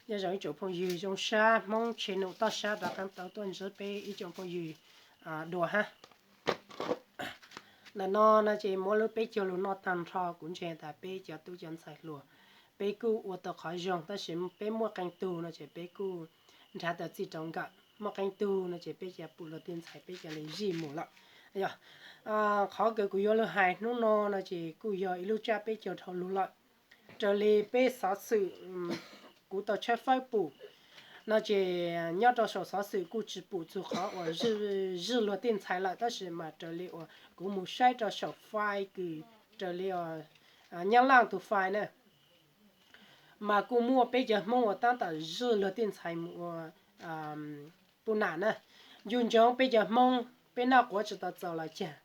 Nyob zoo ib tsoom phooj ywg zoo sab Hmoob Tsheb Num Toj Sab rov qab tau tuaj ntsib peb ib tsoom phooj ywg dua hab. Ntawm no no ces muab lub peb caug lug noj tag nrho, kuv ntseeg tas peb cov tub cov ntxhais hluas peb kuj ua tau qhov zoo, tab sis peb muaj qee tug no ces peb kuj nrhav tau txij rau nkawm, muaj qee tug no ces peb cov pum luag tej ntxhais peb cov li zij mus lawm. Qhov kws kuv yuav lug hais hnub no no ces kuj yog ib lub tsab peb caug dhau lug lawm. Raws li peb xov xwm kuv tau tshawb fawb pum no ces nyob rau saum xov xwm kuj tsis pum txug qhov uas zij luag tej ntxhais lawm, tab sis mas raws li uas kuv mus saib rau saum fai kws raws li Nyab Laj tug fai na, mas kuj muaj peb cov Hmoob uas tab tom zij luag tej ntxhais mus ua pum nam na. Ncu ntsoov peb cov Hmoob peb noj quav tsis tau txaus los cag,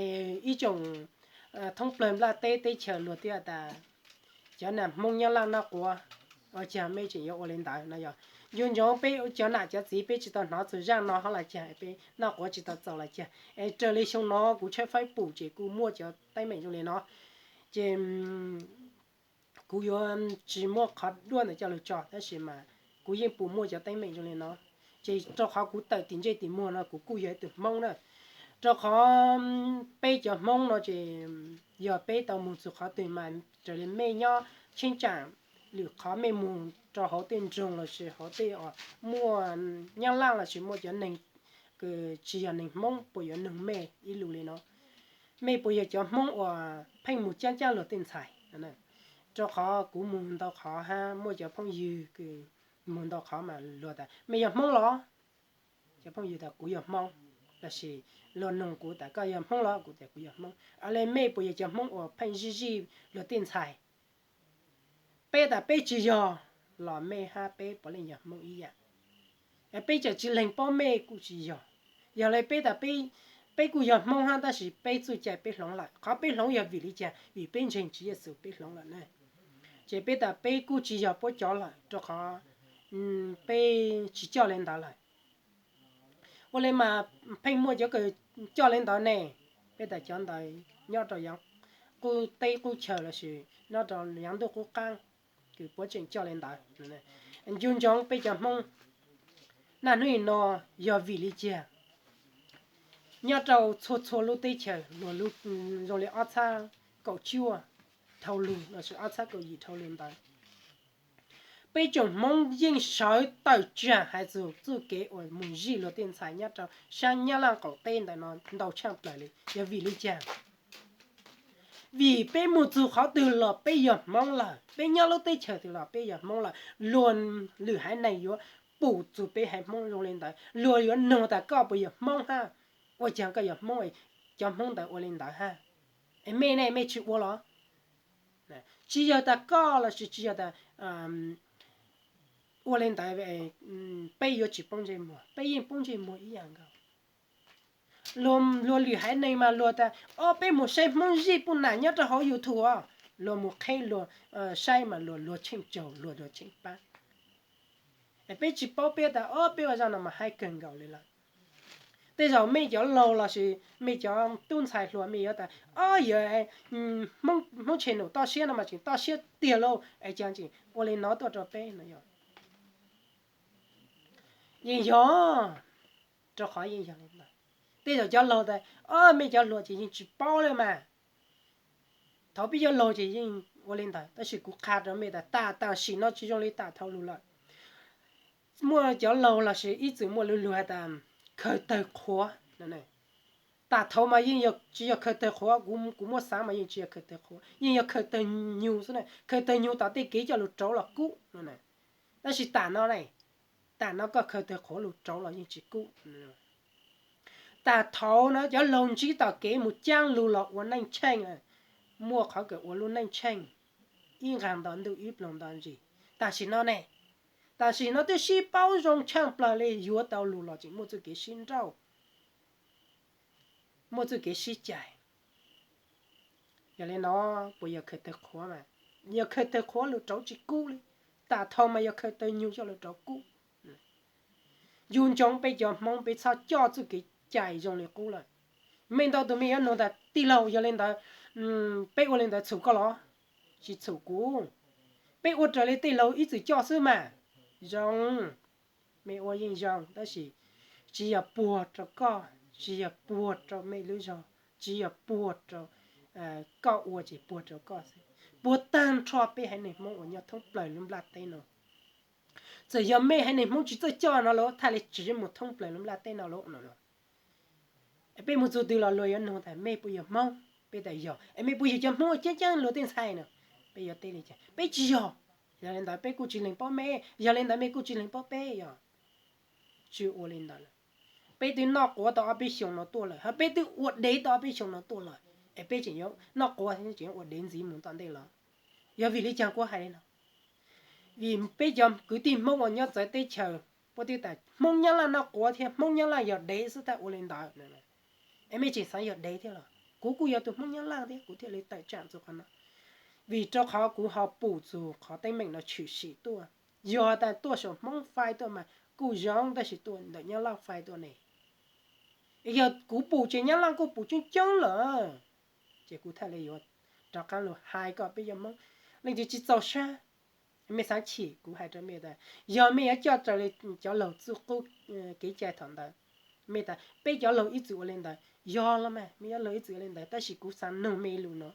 es ib tsoom thoob plawg nplaj teb teb chaws luag twb has tas cov nam Hmoob Nyab Laj noj quav, ua cas mej tseem yuav ua li ntawd no yog. Ncu ntsoov peb cov nam cov txiv peb tsis tau hnov txug zaj no hab los cag, peb noj quav tsis tau txaus los cag. Es raws li xyoo no kuv tshawb fawb pum ces kuj muaj cov teeb meem zoo li no, ces kuv yuav tsis muaj qhov duab ntawd coj lug tso, tab sis mas kuv yeej pum muaj cov teeb meem zoo li no. Ces rau qhov kuv tawm tim ntsej tim muag no kuv kuj yog ib tug Hmoob na. Rau qhov peb cov Hmoob no ces yog peb tau mus txug qhov twg mas raws li mej nyob cheeb tsam, lwm qhov mej mus rau hauv tej nroog lossis hauv tej uas muaj Nyab Laj lossis muaj cov neeg kws tsis yog neeg Hmoob puas yuav noog mej ib lus li no? Mej puas yog cov Hmoob uas pheej mus caab caab luag tej ntxhais? Rau qhov kuv mus ntau qhov hab muaj cov phooj ywg kws mus ntau qhov mas luag tas mej yog Hmoob los? Cov phooj ywg tas kuv yog Hmoob, lossis luag noog kuv tas koj yog Hmoob los? Kuv tas kuv yog Hmoob. Ua le mej puas yog cov Hmoob uas pheej zij zij luag tej ntxhais? Peb tas peb tsis yog los mej hab peb puav leej yog Hmoob ib yam. Peb tseem tsis leeg paub mej kuj tsis yog. Yog le peb tas peb kuj yog Hmoob hab tab sis peb txuj cai peb hloov lawm. Qhov peb hloov yog vim li cas? Vim peb ntseeg Tswv Yexus peb hloov lawm na. Ces peb tas peb kuj tsis yog puab cov lawm rau qhov peb tsis coj le ntawd lawm. Ua le mas pheej muaj cov kws coj le ntawd ne, peb tas cov ntawd nyob rau qub teb qub chaw lossis nyob rau yaav ntuj qub qaab kws puab tseem coj le ntawd. Ncu ntsoov peb cov Hmoob naj hnub no yog vim li cas nyob rau txhua txhua lub teb chaws, zoo li ob txhab kaum cuaj dhau lug lossis ob txhab kaum yim dhau lug ntawd, peb tsoom Hmoob yeej sawv tawm tsaam hais txug txuj kev uas mus zij luag tej ntxhais nyob rau sab Nyab Laj qaum teb ntawm no ntau tshaaj plawg li. Yog vim li cas? Vim peb mus txug qhov twg los peb yog Hmoob lawm, peb nyob lub teb chaws twg los peb yog Hmoob lawm. Luag lwm haiv neeg yuav pum txug peb haiv Hmoob zoo li ntawd, luag yuav noog tas koj puas yog Hmoob hab? Ua caag koj yog Hmoob, cov Hmoob ntawd ua li ntawd hab? Es mej ne mej tsis ua los? Tsis yog tas koj lossis tsis yog tas ua li ntawd peb yuav tsis poob ntsej muag, peb yeej poob ntsej muag ib yam nkaus. Luag lwm haiv neeg mas luag tas o peb mus saib Hmoob zij pum nam nyob rau hauv YouTube os, luag mus qheb luag saib mas luag luag tsheej tsaug luag luag tsheej paab. Peb tsis paub, peb tas o peb ua zaj no mas haib kawg nkaus li lawm. Tej zaum mej cov laug lossis mej cov tub ntxhais hluas mej yuav tas o yog Hmoob Tsheb Num Toj Siab no mas tseem toj siab tiag lauj, es cas tseem ua li no tuaj rau peb no yog? Yeej yog, rau qhov yeej yog li ntawd. Tej zaum cov laug tas o mej cov hluas ces yeej tsis paub li mas. Thaum peb cov laug ces yeej ua li ntawd, tab sis kuv qha rau mej tas tam tam sim no tsis zoo li tam thaum lug lawm. Muaj cov laug lossis ib txwm muaj lug lug has tas khaws tawg qhuav. Tam thaum mas yeej tsis yog khaws tawg qhuav, kuv muab xaav mas yeej tsis yog khaws tawg qhuav, yeej yog khaws tawg nyug xwb na, khaws tawg nyug tom tej kev coj lug rauv los kub no. Tab sis tam no ne, tam no koj khaws tawg qhuav lug rauv los yeej tsis kub. Tam thaum no cov laug ntsib tom kev mus caab lug los ua neej tsheej, muaj qhov kawm ua lub neej tsheej, ib nqag nto ntuj ib ploog nto ntsis. Tam sim no ne, tam sim no twb sib paub zoo tshaaj plawg li, yuav tau lug los tseem muaj txuj kev sib nrauj, muaj txuj kev sib cais. Yog li no, puas yog khaws tawg qhuav mas? Yog khaws tawg qhuav lug rauv tsis kub li. Tam thaum mas yog khaws tawg nyug coj lug rauv kub. Ncu ntsoov peb cov Hmoob peb txhob coj txuj kev cai zoo li qub lawm. Mej ntau tug mej yuav nug tas tij laug yog li ntawd peb ua li ntawd txhum koj los? Tsis txhum kuv. Peb ua raws li tej laus ib txwm coj xwb mas. Zoo, mej ua yeej zoo, tab sis tsis yog puag rau koj, tsis yog puag rau mej lub zog, tsis yog puag rau koj ua, ces puag rau koj xwb, puag tag nrho peb haiv neeg Hmoob uas nyob thoob plaws lub nplaj teb no. Txawm yog mej haiv neeg Hmoob tsis txawj coj no los thaj li tsiv mus thoob plaws lub nplaj teb no los no. Peb mus txug twg los luag yuav nug tas mej puas yog Hmoob, peb tas yog. Es mej puas yog cov Hmoob uas ceeb ceeb luag tej ntxhais no? Peb yuav teb li cas? Peb tsis yog. Yog li ntawd peb kuj tsis lees paub mej, yog li ntawd mej kuj tsis lees paub peb, yog tsis ua li ntawd lawm. Peb twb noj quav tau ob peb xyoos no tuaj lawm, hos peb twb ua dev tau ob peb xyoos no tuaj lawm, es peb tseem yuav noj quav tseem yuav ua dev ntxiv mus tom ntej los? Yog vim li cas kuv hais li no? Vim peb cov kwv tij Hmoob uas nyob txawv teb chaws, puab twb tas Hmoob Nyab Laj noj quav thiab Hmoob Nyab Laj yog dev xwb, tab ua li ntawd. Es mej tseem xav yog dev thiab los? Kuv kuj yog tus Hmoob Nyab Laj thiab, kuv thiaj li tawm tsam txug qhov no. Vim rau qhov kuv ho pum txug qhov teeb meem no tshwm sim tuaj. Yog tas tuaj saum Hmoob fai tuaj mas kuj zoo, tab sis tuaj ntawm Nyab Laj fai tuaj ne. Yog kuv pum ces Nyab Laj kuj pum coob coob lawm, ces kuv thiaj li yuav rov qaab lug hais kom peb cov Hmoob leej twg tsis txaus sab, mej xaav chim kuv hais rau mej tas, yog mej yuav coj raws li cov laug txuj qub kev cai thaum ntawd, mej tas peb cov laug ib txwm ua li ntawd, yog los mas mej cov laug ib txwm ua li ntawd, tab sis kuv xaav nug mej lus no,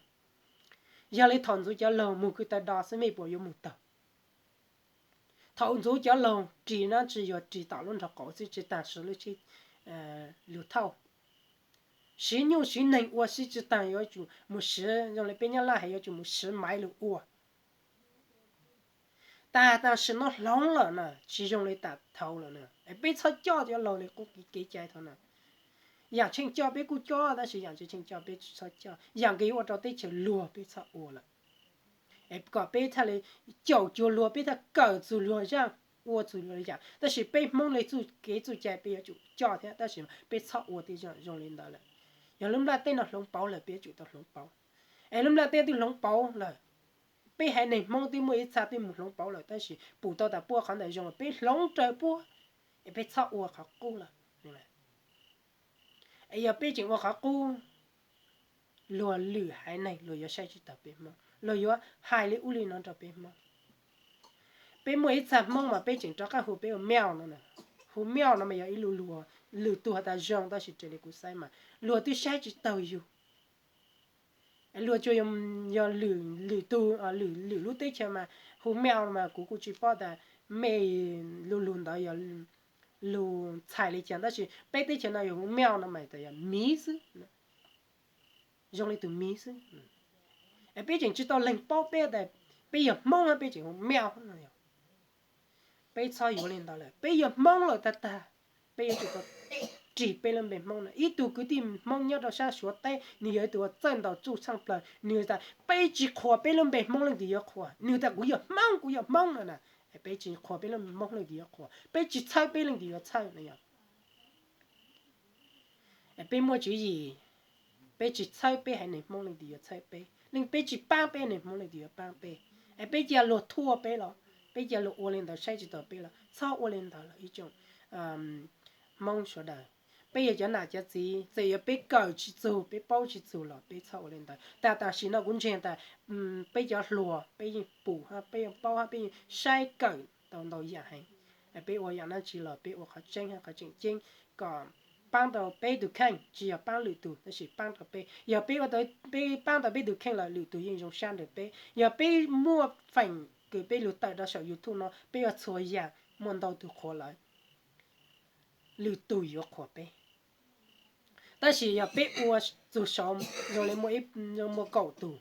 yog li thaum ntxuv cov laug mus kws taw do xwb mej puas yuav mus tawg? Thaum ntxuv cov laug ris no tsis yog ris tom lub nraub qaum xwb, tsis taag siv lub tsheb lug thauj, siv nyuj siv neeg ua xwb tsis taag yuav tsum mus siv zoo li peb Nyab Laj hais yuav tsum mus siv maiv lug ua. Tag tam sim no hloov lawm na, tsis zoo li tam thaud lawm na, es peb txhob coj cov laug li qub kev cai thaum na. Yaam tsheej coj peb kuj coj, tab sis yaam tsis tsheej coj peb txhob coj, yaam kws yuav ua rau teb chaws luag peb txhob ua lawm. Es kom peb txhaj li caum cuag luag, peb txhaj kawm txug luag zaaj, ua txug luag yaam, tab sis peb Hmoob le txuj kev txuj cai peb yuav tsum coj thiab, tab sis peb txhob ua tej zaam zoo li ntawd lawm. Yog lub nplaj teb no hloov pauv lawm peb yuav tsum tau hloov pauv. Es lub nplaj teb twb hloov pauv lawm, peb haiv neeg Hmoob twb muaj ib txha twb mus hloov pauv lawm, tab sis pum tau tas puab qhov ntawd zoo, peb hloov raws puab, es peb txhob ua qhov qub lawm. Es yog peb tseem ua qhov qub, luag lwm haiv neeg luag yuav saib tsis taus peb Hmoob, luag yuav hais li ub li no rau peb Hmoob. Peb muaj ib txha Hmoob mas peb tseem rov qab hu peb ua Miauj no. Hu Miauj no mas yog ib lu lug, lwm tug has tas zoo, tab sis raws li kuv saib mas luag twb saib tsis taug yug. Luag tsuas yog lwm tug, lwm lub teb chaws mas hu Miauj no mas kuv kuj tsis paub tas mej lu lug ntawd yog lug txhais li cas, tab sis peb teb chaws no yog hu Miauj no mas tas yog miv xwb, zoo li tus miv xwb. Es peb tseem tsis tau leeg paub peb tas peb yog Hmoob, peb tseem hu Miauj no. Peb txhob yuav li ntawd lawm, peb yog Hmoob lawm tag tag, peb yuav tsum tau ris peb lub npe Hmoob no. Ib tug kwv tij Hmoob nyob rau sab Suav teb, nws yog ib tug uas txawj ntaus txuj txhaaj plawg, nws tas peb tsis qhuas peb lub npe Hmoob leej twg yuav qhuas, nws tas kuv yog Hmoob, kuv yog Hmoob no na. Peb tsis qhuas peb lub npe Hmoob leej twg yuav qhuas, peb tsis txhawb peb leej twg yuav txhawb no yog. Peb muaj tswv yim, peb tsis txhawb peb haiv neeg Hmoob leej twg yuav txhawb peb, leej peb tsis paab peb haiv neeg Hmoob leej twg yuav paab peb. Es peb cia luag thuaj peb los, peb cia luag ua li ntawd saib tsis taus peb los, txhob ua li ntawd lawm ib tsoom Hmoob sawv daws. Peb yog cov nam cov txiv, txawm yog peb kawm tsis txug, peb paub tsis txug los peb txhob ua li ntawd. Tas tam sim no kuv ntseeg tas peb cov hluas peb yeej pum hab, peb yeej paub hab, peb yeej saib kawm tau ntau yaam heev. Peb ua yaam dlaab tsi los peb ua qhov tseeb hab qhov tseem ceeb kom paab tau peb tug kheej, tsis yog paab lwm tug, tab sis paab tau peb. Yog peb ua tau, peb paab tau peb tug kheej lawm lwm tug yeej zoo sab nrug peb. Yog peb muaj feem kws peb lug tawm rau saum YouTube no, peb ua txhua yaam muaj ntau tug qhuas lawm, lwm tug yuav qhuas peb. Tab sis yog peb ua txug saud zoo li muaj kaum tug,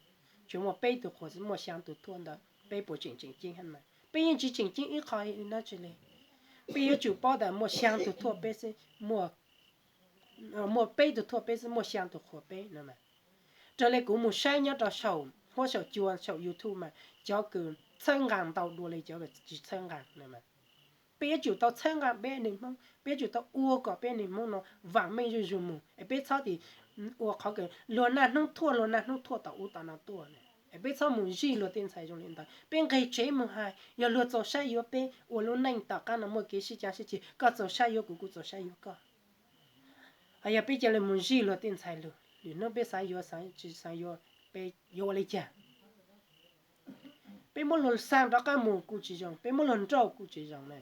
tsuas muaj peb tug qhuas, muaj xyaa tug thuaj ntawd, peb puas tseem tseem ceeb hab mas? Peb yeej tsis tseem ceeb ib qho dlaab tsi li. Peb yuav tsum paub tas muaj xyaa tug thuaj peb xwb, muaj peb tug thuaj peb xwb, muaj xyaa tug qhuas peb no mas. Raws li kuv mus saib nyob rau saum huab saum cua saum YouTube mas cov kws txhawb nqaa ntau dua li cov tsis txhawb nqaa no mas. Peb yuav tsum tau txhawb nqaa peb neeg Hmoob, peb yuav tsum tau ua kom peb neeg Hmoob no vaam meej zuj zug mus, es peb txhob tis ua qhov kws luag naj hnub thuaj luag naj hnub thuaj tom ub tom no tuaj, es peb txhob mus zij luag tej ntxhais zoo li ntawd. Peb nqeg tsev mus hais, yog luag txaus sab yuav peb ua lub neej tom qab no muaj kev sib caa sib ceg, koj txaus sab yuav kuv, kuv txaus sab yuav koj. Hos yog peb ca le mus zij luag tej ntxhais lug, lwm hnub peb xav yuav tsis xav yuav, peb yuav ua li cas? Peb muab luag xaa rov qab mus kuj tsis zoo, peb muab luag nrauj kuj tsis zoo ne.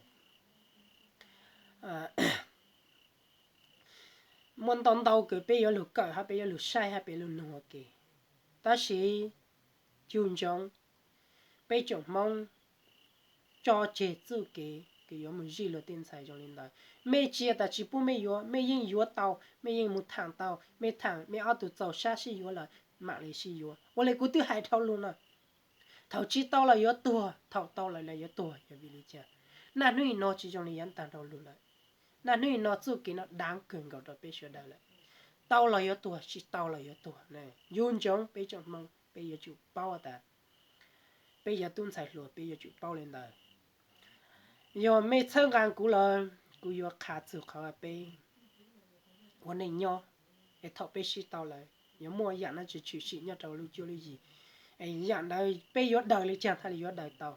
Muaj ntau ntau kws peb yuav lug kawm hab peb yuav lug saib hab peb lug nug ua ke. Tab sis yug ntsoov peb tsoom Hmoob tso tseg txuj kev kws yuav mus zij luag tej ntxhais zoo li ntawd. Mej tsis tas tsis pub mej yuav, mej yeej yuav tau, mej yeej mus thaam tau, mej thaam mej ob tug txaus sab sib yuav lawm mam li sib yuav. Ua li kuv twb hais dhau lug no, thaum tsis tau los yuav tuag, thaum tau los yuav tuag, yog vim li cas? Naj hnub nim no tsis zoo li yav tag dhau lug lawm. Naj hnub nim no txuj kev no daav kawg nkaus rau peb sawv daws lawm. Tau los yuav tuag, tsis tau los yuav tuag. Yug ntsoov peb tsoom Hmoob peb yuav tsum paub tas peb cov tub ntxhais hluas peb yuav tsum paub li ntawd. Yog mej txhawb nqaa kuv lawm, kuv yuav qha txug qhov peb ua neej nyob, es thaum peb sib tau lawm yuav muaj yaam dlaab tsi tshwm sim nyob rau lub cuab lub yig, yaam ntawd peb yuav daws li caag thaaj li yuav daws tau.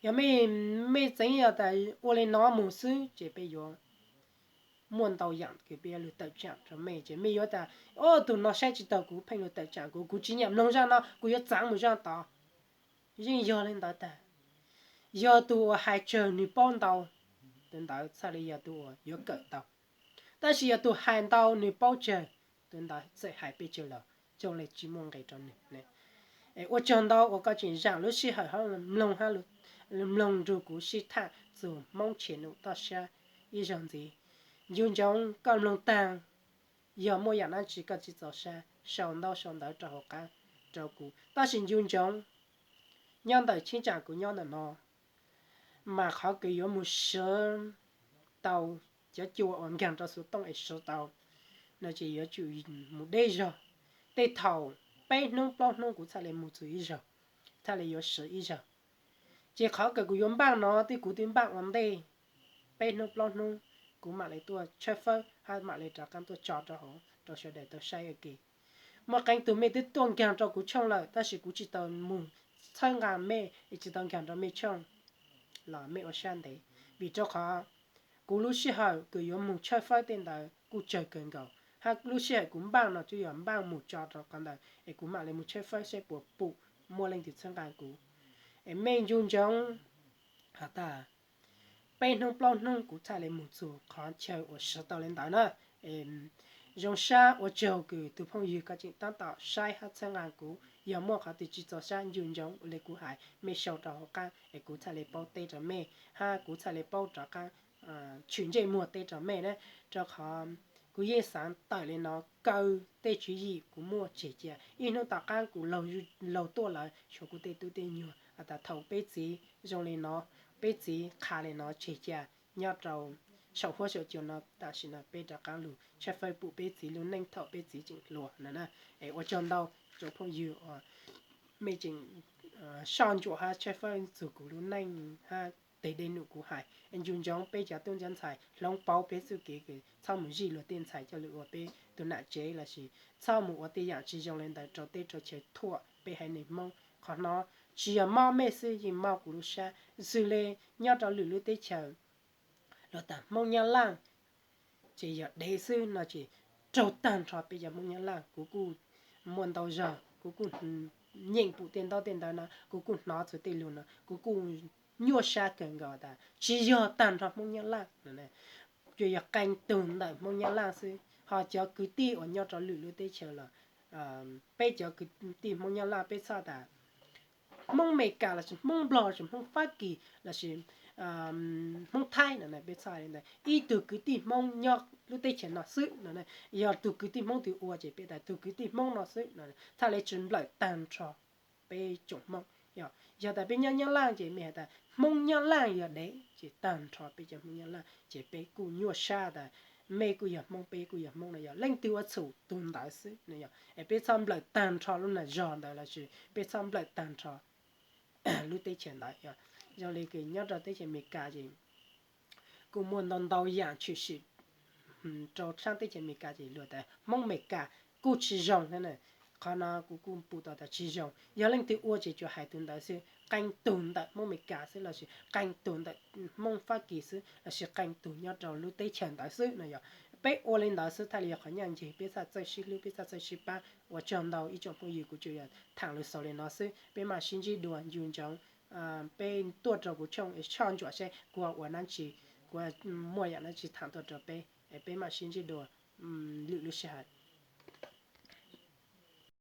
Yog mej, mej txeev yog tas ua li no mus xwb ces peb yuav muaj ntau yaam kws peb yuav lug tawm tsaam rau mej, ces mej yuav tas, o, tug no saib tsis taug kuv, pheej lug tawm tsaam kuv, kuv tsis nyam mloog zaaj no, kuv yuav txaav mus zaaj tod. Yeej yog li ntawd tag. Yog tug uas hais tsawg nwg paub ntau, tug ntawd txhaj li yog tug uas yuav kawm tau. Tab sis yog tug hais ntau nwg paub tsawg, tug ntawd txawm hais peb tsawg los zoo le tsis muaj nqe rau nwg. Ua tsaug ntau uas koj tseem zaam lub sij hawm hab mloog, mloog nrug kuv sib thaam txug Hmoob Tshia Num Toj Sab ib zaug ntxiv. Yug ntsoov koj mloog taag, yog muaj yaam dlaab tsi koj tsis txaus sab sau ntaub sau ntawv rau hauv qaab rau kuv. Tab sis yug ntsoov nyob ntawm cheeb tsam kuv nyob ntawm no, mas qhov kws yuav mus swv tau cov cua uas nkaag rau xuv tooj es swv tau no ces yuav tsum mus deb zog. Tej thaum peb hnub plaub hnub kuv txhaj li mus txug ib zaug, txhaj li yuav swv ib zaug. Ces qhov kws kuv yuav npaaj no twb kuv twb npaaj ua ntej, peb hnub plaub hnub kuv mam li tuaj tshawb fawb hab mam li rov qaab tuaj tso rau hauv rau sawv daws tau saib ua ke. Muaj qee tug mej twb tuaj nkaag rau kuv tshooj lawm tab sis kuv tsis tau mus txhawb nqaa mej, tsis tau nkaag rau mej tshooj los mej ua sab ntev, vim rau qhov kuv lub sij hawm kws yuav mus tshawb fawb tej ntawd kuj tsawg kawg nkaus, hab lub sij hawm kuv npaaj no twb yog npaaj mus tso rau qhov ntawd es kuv mam li mus tshawb fawb saib puas pum muaj leej twg txhawb nqaa kuv. Es mej yug ntsoov has tas peb hnub plaub hnub kuv txhaj li mus txug qhov chaw uas swv tau li ntawd na. Zoo sab ua tsaug kws tug phooj ywg koj tseem taab tom saib hab txhawb nqaa kuv. Yog muaj qhov twg tsis txaus sab yug ntsoov ua li kuv hais mej sau rau hauv qaab es kuv txhaj li paub teb rau mej hab kuv txhaj li paub rov qaab tshwm ntsej muag teb rau mej na. Rau qhov kuv yeej xaav tawm li no kaw tej tswv yim kuv muaj tseg cia. Ib hnub tom qaab kuv laug tuaj lawm, tshuav kuv tej tub tej nyuag has tas thaum peb txiv zoo li no, peb txiv qha li no tseg cia nyob rau saum huab saum cua no. Tam sim no peb rov qaab lug tshawb fawb pum peb txiv lub neej thaum peb txiv tseem hluas no na. Es ua tsaug ntau rau phooj ywg uas mej tseem soj ntsuam hab tshawb fawb txug kuv lub neej hab teg dej num kuv hais. Es yug ntsoov peb cov tub ntxhais hloov pauv peb txuj kev kws txhob mus zij luag tej ntxhais coj lug ua peb tug nam tsev lossis txhob mus ua tej yaam tsis zoo li ntawd rau teb rau chaw thuam peb haiv neeg Hmoob. Qhov no tsis yog mob mej xwb, yeej mob kuv lub sab. Xws li nyob rau lwm lub teb chaws, luag tas Hmoob Nyab Laaj ces yog dev xwb no ces raug taag nrho peb cov Hmoob Nyab Laaj. Kuv kuj muaj ntau zog kuv kuj nyeem pum tej ntaub tej ntawv no, kuv kuj hnov txug tej lug no, kuv kuj nyuaj sab kawg nkaus tas tsis yog taag nrho Hmoob Nyab Laaj, tsuas yog qee tug ntawm Hmoob Nyab Laaj xwb. Ho cov kwv tij uas nyob rau lwm lub teb chaws los peb cov kwv tij Hmoob Nyab Laaj peb txhob tas Hmoob Amelikas lossis Hmoob Nplog lossis Hmoob Fab Kis lossis Hmoob Thaib no, peb txhob li ntawd. Ib tug kwv tij Hmoob nyob lub teb chaws no xwb no, yog tug kwv tij Hmoob twg ua ces peb tas tug kwv tij Hmoob no xwb no, txhob li tsi nplawm taag nrho peb tsoom Hmoob. Yog tas peb nyob Nyab Laaj ces mej has tas Hmoob Nyab Laaj yog dev ces taag nrho peb cov Hmoob Nyab Laaj ces peb kuj nyuaj sab tas mej kuj yog Hmoob peb kuj yog Hmoob no, yog leej twg ua txhum tug ntawd xwb no. Yog es peb txhob nplawm taag nrho lub nam zog ntawd lossis peb txhob nplawm taag nrho lub teb chaws ntawd. Yog zoo li kws nyob rau teb chaws Amelikas ces kuj muaj ntau ntau yaam tshwm sim rau saab teb chaws Amelikas ces luag tas Hmoob Amelikas kuj tsis zoo thiab na. Qhov no kuv kuj pum tau tas tsis zoo, yog leej twg ua ces tsuas hais tug ntawd xwb, qee tug ntawm Hmoob Amelikas xwb lossis qee tug ntawm Hmoob Fab Kis xwb lossis qee tug nyob rau lub teb chaws ntawd xwb no. Yog Peb ua li ntawd xwb thiaj li yog qhov ncaj ncees, peb txhaj txawj sib hlub, peb txhaj txawj sib pab. Ua tsaug ntau ib tsoom phooj ywg, kuv tsuas yog tham lus xaus li no xwb, peb mam sib ntsib dua, nco ntsoov peb tuaj rau kuv channel, ntsuam seb kuv ua dab tsi, kuv muaj yam dab tsi tham tuaj rau peb, peb mam sib ntsib dua lwm lub sij hawm.